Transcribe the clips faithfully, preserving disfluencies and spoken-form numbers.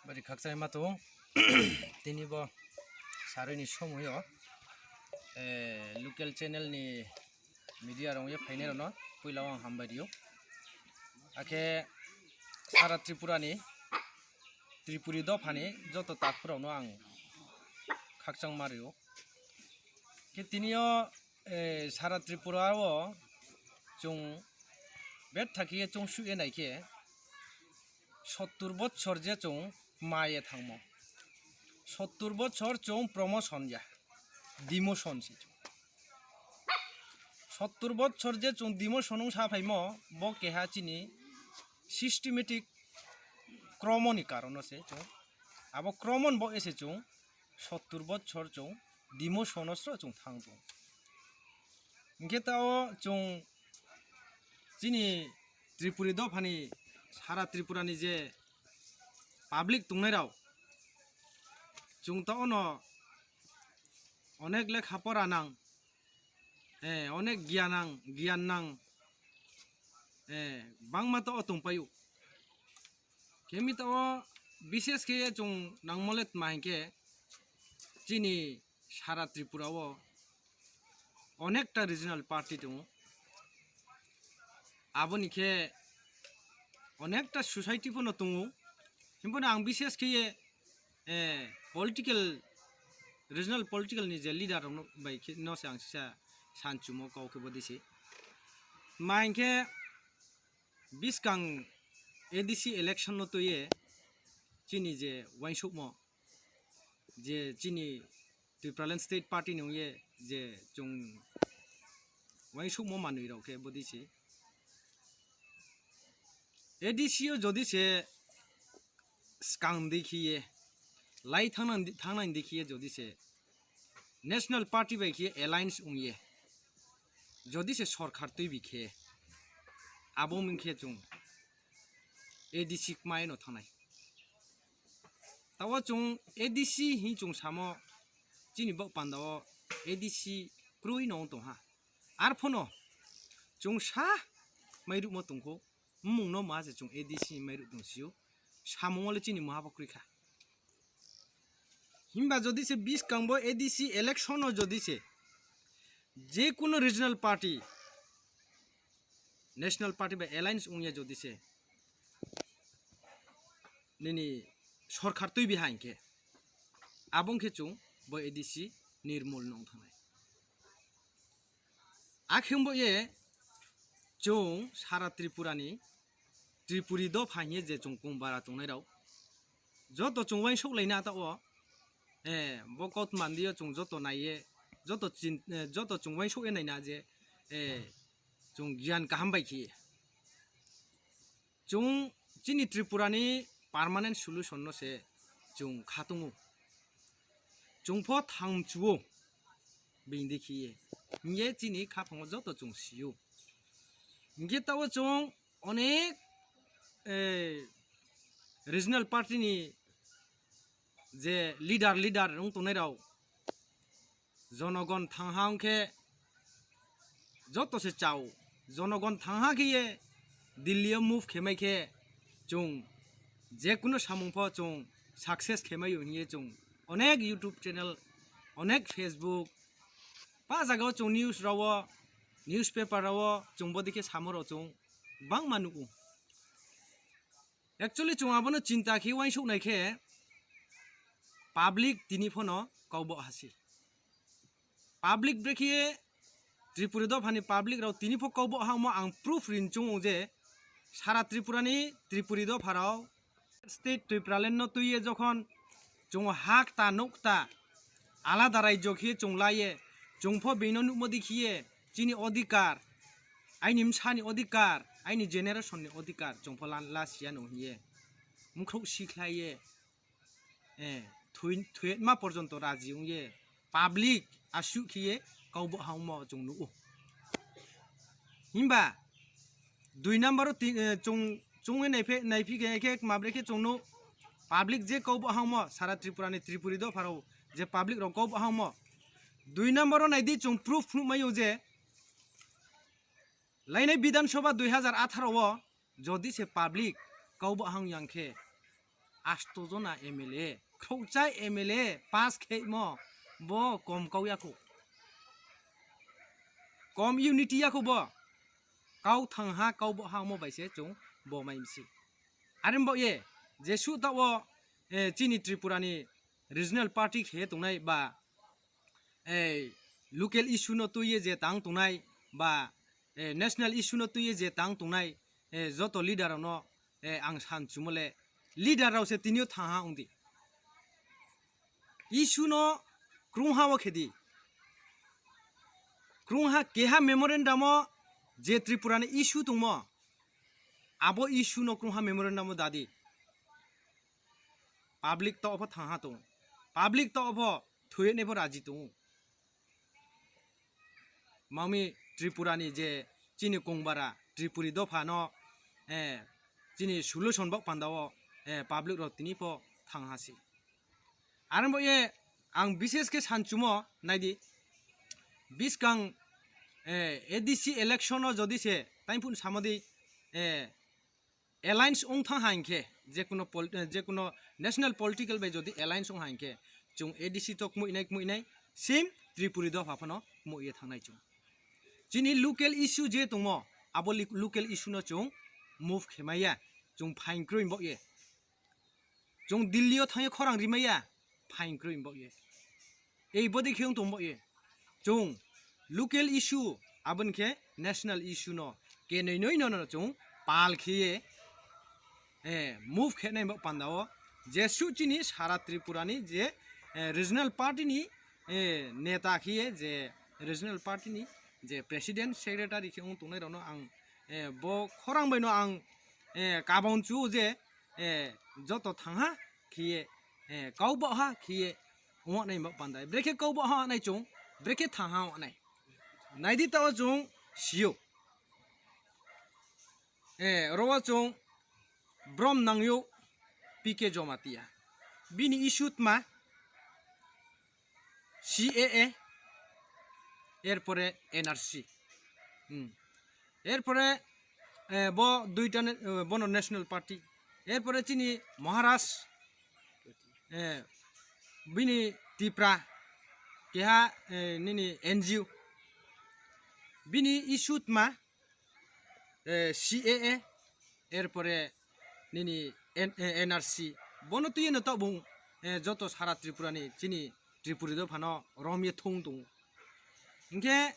Bari khakchangma tongo. Tini bo sarui ni somoi o, eh, local channel ni media rok ye phainai rok no puila o ang hambai rio. Akhe sara Tripura ni Tripuri dopha ni joto takhu rok no ang khakchangma rio. Khe tini o, eh, sara Tripura o chwng betha khe chwng suye nai khe sottur bochor je chwng maye thangmo. Sottur bochor chwng promotion ya, demotion se chwng. Sottur bochor je chwng demotion wng sa phaimo, bo keha chini systematic kromo ni karono se chwng. Abo kromon bo ese chwng sottur bochor chwng demotion o sro chwng thang tongo. Hinkhe ta o chwng chini Tripuri dophani sara Tripura ni je public tongnai rok chwng ta ono onek lekha pora nang, eh, onek giyan nang, giyan nang, eh, bangma ta o tongpaio. Khe mi ta o bishes khe chwng nangmole tma hinkhe chini sara Tripura o onekta regional party tongo. Aboni khe onekta society phano tongo. Himphano ang bishes khe ye, eh, political, regional political ni je leader rok no bai khe no se ang sisa sanchumo kau khe bodi se. Ma hinkhe biskang A D C election no twi ye chini je uansukmo, je chini Tipraland State Party ni wngye je chwng uansukmo manwi rok khe bodi se. A D C o jodi se skang di khiye, lai thangna, thangnai di khiye jodi se National Party bai khiye alliance wngye, jodi se sorkar twibi khe, abo wngkhe chwng A D C kmai no thangnai. Tao chwng A D C hin chwng samo chini bok panda o A D C kroi no wng tong ha. Arphono chwng sa mairumo tongkho, mmung no ma se chwng A D C mairu tong sio, samung ole chini maha bo kroi kha. Himba jodi se biskang bo A D C election o jodi se je kuno regional party, National Party bai alliance wngya jodi se nini sorkar twibi ha hinkhe, abo wngkhe chwng bo A D C nirmul nong thangnai. Akhe wngbo ye chwng sara Tripura ni Tripuri dopha hiye je chwng kung bara tongnai rok joto chwng uansuk laina ta o, eh, bo kot mandio chwng joto naiye, joto chin-, eh, joto chwng uansuk ye naina je, eh, chwng giyan kaham bai khiye. Chwng chini Tripura ni permanent solution no se chwng khatungo. Chwng pho thangmchuo bini khiye. Hiye chini khaphango joto chwng sio. Hinkhe tao chwng onek, eh, regional party ni je leader, leader wng tongnai rok, jonogon thangha wngkhe joto se chao. Jonogon thangha khiye Delhi o move khemai khe chwng jekuno samung pho chwng success khemai o hiye chwng onek YouTube channel, onek Facebook, pa jaga o chwng news rao, newspaper rao chwng bodi khe samo rao chwng bangma nugo. Actually, chwng abono chinta khe uansuk nai khe public tini phano kaubo hasi. Public brekhe Tripuri dophani public rok tini pho kaubo hangmo ang proof rin chungo je sara Tripura ni Tripuri dopha rok state Tipraland no twiye jokhon chwng hak ta nuk ta alada raijyo khe chwng laiye, chwng pho bino nukmodi khiye chini odhikar, aini msani odhikar, aini generation ni odhikar chwng pho lan-, lasiya no hiye. Mukhruk sikhlaiye, eh, thui-, thuima porjonto raji wngye public asuk khiye kaubo hangmo chwng nugo. Himba dui number o ti-, eh, chwng, chwngwi naiphe-, naiphi khe, khe mabre khe chwngno public je kaubo hangmo sara Tripura ni Tripuri dopharao je public rok kaubo hangmo. Dui number o naidi chwng proof phunukmaio je lainai Bidhan Sabha dui hazar atharo o jodi se public kaubo hang yang khe Asto jona M L A, khokchai M L A pass kheimo bo kom kau yakho. Kom unity yakho bo. Kau thang ha, kau bo ha mo bai se chung bo mai misi. Are bo ye, jesu ta o, eh, chini Tripura ni regional party khe tongnai ba, eh, local issue no twi ye je tang tongnai ba, eh, national issue no twi ye je tang tongnai, eh, joto leader rok no, eh, ang san chumo le leader rok se tinio thang ha wng di. Issue no krungha o khedi. Krungha keha memorandum o je Tripura ni issue tongmo, abo issue no krungha memorandum o dadi. Public to opho thangha tongo. Public to opho thuyene bo raji tongo. Mami Tripura ni je chini kongbara Tripuri dopha no, eh, chini solution bok panda o, eh, public rok tini pho thangha si. Are bo ye ang bishes khe sanchumo naidi. Biskang, eh, A D C election o jodi se taimphun samodi, eh, alliance ong thang ha hinkhe, je kuno pol-, eh, je kuno national political bai jodi alliance ong ha hinkhe, chung A D C to kmui nai, kmui nai, same Tripuri dopha phano kmui ye thangnai chung. Chini local issue je tongmo, abo li-, local issue no chung move khe maya, chung phain kroi bo ye. Chung Delhi o thangwi khorang rimaya, phain kroi bo ye. Ei bodi khe wng tong bo ye. Chung local issue, aboni khe national issue no, kenoi noi no, no chung pal khe ye, eh, move khe nai bo panda o. Jesu chini sara Tripura ni je, eh, regional party ni, eh, neta khe ye, je regional party ni je president, secretary khe wng tongnai rok no ang, eh, bo khorang bai no ang, eh, kabon chu je, eh, joto thangha khiye, eh, kau baha khiye, wng nai ma pandai. Brekhe kau baha nai chung, brekhe thangha wng nai. Naidi tao chung sio. Eh, rowa chung brom nangyo P K Jomatia. Bini issue tma C A A, erpore N R C. Hmm. Erpore, eh, bo duita ne-, eh, bono National Party. Erpore chini Maharaj, eh, bini Tipra, keha, eh, nini N G O. Bini issue tma, eh, C A A, erpore nini N-, eh, N R C. Bono twi no tabung, eh, joto sara Tripura ni chini Tripuri dophano romye thung tung. Hinkhe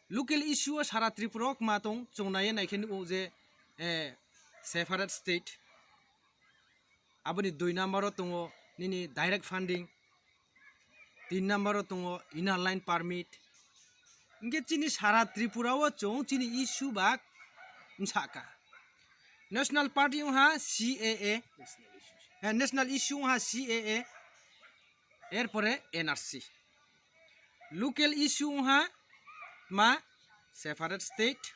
local issue o sara Tripura o kma tong, chung naiye naikhe nugo je, eh, separate state. Aboni dui number o tongo nini direct funding, tin number o tongo inner line permit. Hinkhe chini sara Tripura o chung chini issue ba msaka. National Party wngha C A A, eh, national issue wngha C A A, erpore N R C. Local issue wngha ma separate state,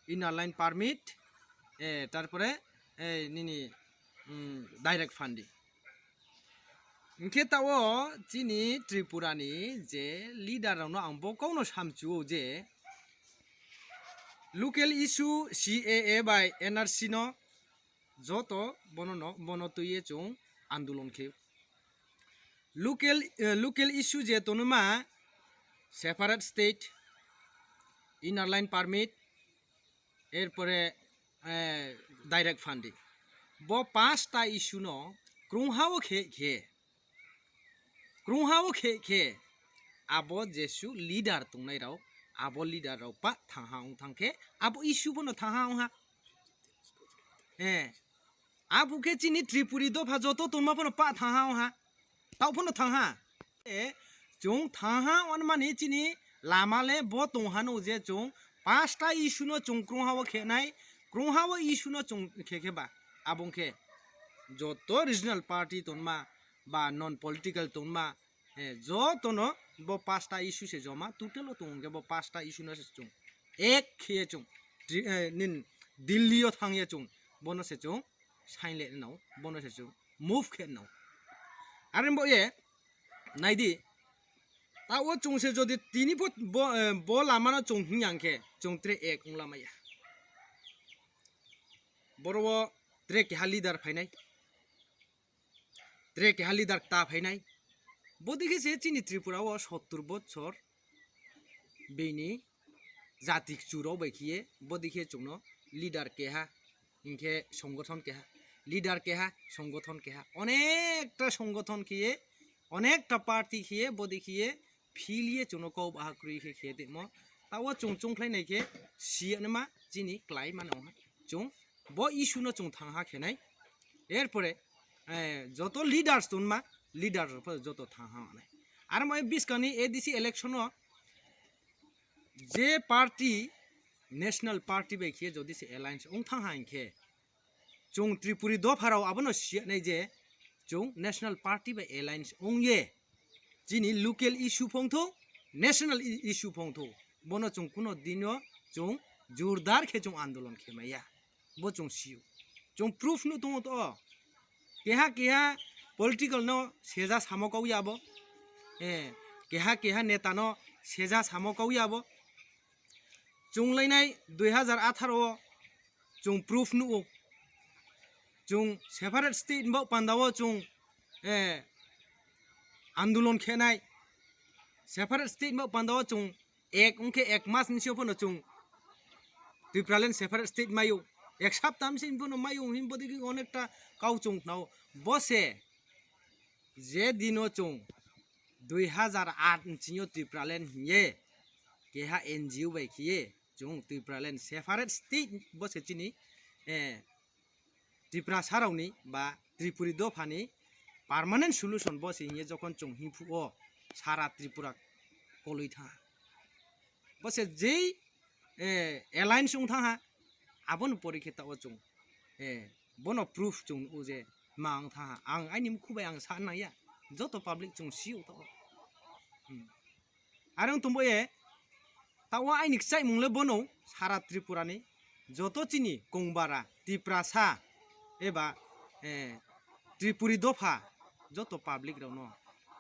inner line permit, eh, tarpore, eh, nini, mm, direct funding. Hinkhe tao chini Tripura ni je leader rokno ang bo kokno samchuo je local issue C A A bai N R C no joto bono no, bono twiye chung andolon khe. Local, eh, local issue je tonoma separate state, inner line permit, erpore, eh, direct funding. Bo pasta issue no krungha o khe khe. Krungha o khe khe abo jesu leader tongnai rok, abo leader rok pa thangha wng thang khe abo issue bono thangha wng ha. Eh, abo khe chini Tripuri dopha joto tonma phano pa thangha wng ha. Tao phano thangha. Eh, chung thangha wng mani chini lama le bo tong hano je chung pasta issue no chung krungha o khe nai, krungha o issue no chung khe khe ba. Abo wng khe joto regional party tonma ba non political tonma, eh, jotono bo pasta issue se joma, total o tongo hwnkhe bo pasta issue no se chung ek khiye chung tri-, eh, nin Delhi o thangye chung bono se chung sign le nao, bono se chung move khe nao. Are bo ye naidi, ta o chung se jodi tini bo, bo, eh, bo lama no chung hing yang khe chung tre ek wng lama ya. Boro o tre keha leader phainai. tre keha leader ta phainai. Bodikhe se chini Tripura o sottur bochor bini jati churok bai khiye, bodikhe chwngno leader keha, hinkhe songothon keha, leader keha, songothon keha, onekta songothon khiye, onekta party khiye, bodikhiye, philiye chwngno kok baha kwrwi khe khe tongmo. Tao chwng chwng khlai nai khe si anma chini klai mano ha. Chwng bo issue no chwng thang ha khenai. Erpore, eh, joto leaders tongma, leader rok joto thang ha nai. Aro mo biskani A D C election o je party, national party bai khe jodi se alliance ong thang ha hinkhe, chwng Tripuri dopharao abono siyanai je chwng national party bai alliance ongye chini local issue phongtho, national i-, issue phongtho, bono chwng kuno dino chwng jordar khe chwng andolon khe maya, bo chwng sio. Chwng proof no tongo to, keha keha political no seja samo kau ya bo, eh, keha keha neta no seja samo kau ya bo. Chwng lainai dui hazar atharo o chwng proof nugo. Chwng separate state ni bok panda o chwng, eh, andolon khenai. Separate state ni bok panda o chwng ek wngkhe ek mas ni sio phano chwng Tipraland separate state mayo. Ek sapta ni sio phano mayo him bodikhe onekta kau chwng nao. Bo se je dino chwng dui hazar aat ni sio Tipraland hiye keha N G O bai khiye chwng Tipraland separate state bo se chini, eh, Tiprasa rokni ba Tripuri dophani permanent solution bo se hiye jokhon chwng himphru o sara Tripura kolwi tha. Bo se jei, eh, alliance wng tha ha, aboni pore khe tao chwng, eh, bono proof chwng nugo je ma wng tha ha. Ang aini mukhu bai ang sa nang ya, joto public chwng sio tao. Hmm. Are wng tongbo ye, tao aini kchaimung le bono sara Tripura ni joto chini Kongbara, Tiprasa eba, eh, Tripuri dopha joto public rokno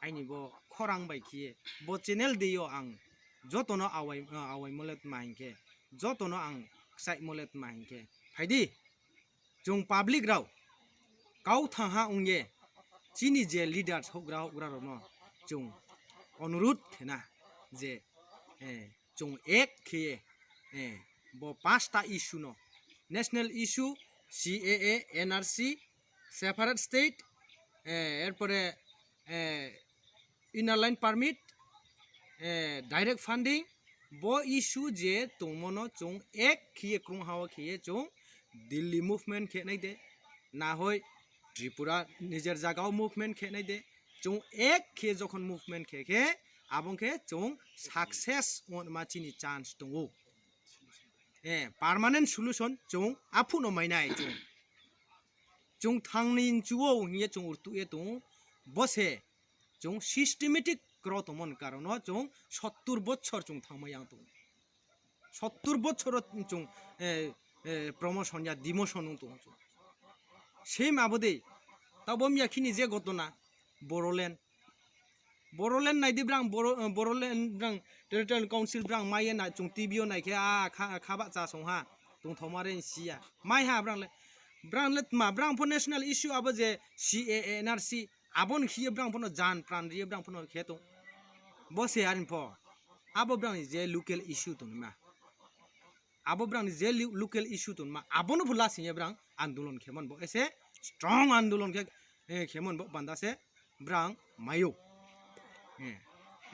aini bo khorang bai khiye bo channel de yo ang jotono awai, awai mole tma hinkhe, jotono ang kchai mole tma hinkhe. Phaidi, chwng public rok kau thang ha wngye chini je leaders houhgra houhgra rokno chwng onurudh khena je, eh, chwng ek khiye, eh, bo pasta issue no, national issue, C A A, N R C, separate state, eh, erpore, eh, inner line permit, eh, direct funding, bo issue je tongmono chwng ek khiye krung hao khiye chwng Delhi movement khe nai de, na hoi Tripura nijer jagao movement khe nai de, chwng ek khe jokhon movement khe khe abong khe chwng success wngma chini chance tongo. Eh, permanent solution chwng aphuno mainai chwng. Chwng thangni nchuo hiye chwng urtu e tongo. Bo se chwng systematic kro tongmani karono chwng sottur bochor chwng thangma yang tongo. Sottur bochoro chwng, eh, eh, promotion ya demotion wng tongo chwng. Same abode, tabo miya khini je gotona, Bodoland. Bodoland naidi brang, Boro-, eh, Bodoland brang, Territorial Council brang maiye na chwng T V o naikhe, ah, kha, kha ba cha song ha, tongthoma re siya. Mai ha brang le, brang le tma, brang pho national issue abo je C A A N R C, aboni khiye brang phono jan pran riye brang phono khe tong. Bo se arin pho. Abo brang ni je local issue tongma. Abo brang ni je li-, local issue tongma. Abono pho lasing ye brang andolon khemon bo. Ese strong andolon khe, eh, khemon bo banda se brang mayo. Eh,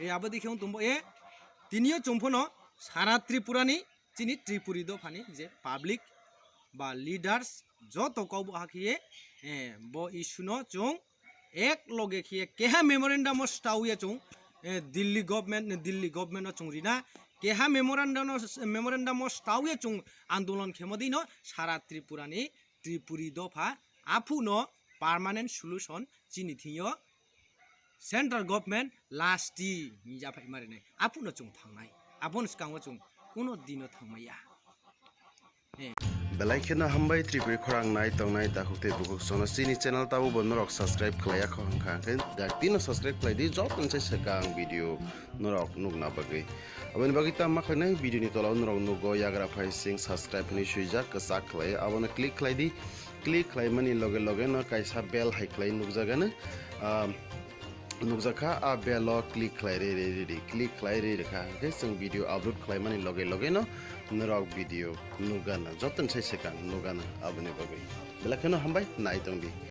eh, abo dikhe wng tongbo, eh, tiniyo chwng phono sara Tripura ni chini Tripuri dophani je public ba leaders joto kok bo hakhe, eh, bo issue no chwng ek loge khiye keha memorandum o stawi ya chwng, eh, Delhi government, Delhi government no chwng rina keha memorandum no, memorandum o stawi ya chwng andolon khemo dino sara Tripura ni Tripuri dopha aphuno permanent solution chini thingyo central government lasti hinja phai marinai. Aphuno chwng thangnai. Aboni swkango chwng kuno dino thangmaya. Belai kheno hambai Tripuri khorang nai tongnai dakhuk tei bukhuk sono chini channel tabo bo norok subscribe khlaiya kho hwnkha hwnkhe daktino subscribe khlai di joto se swkang video norok nukna bagwi. Aboni bagwi tamo khlainai video ni tola o norok nugo yagra phai sing subscribe hinwi swijak kwchak khlai abono click khlai di. Click khlaimani loge loge no kaisa bell hai khlai nukjagano, ah, nukjakha, a bell o click khlai ri ri ri ri, click khlai ri rikha, hwnkhe chwng video upload khlaimani loge loge no norok video nukgano, jotoni sai swkang nukgano aboni bagwi. Belai kheno hambai, nai tongdi.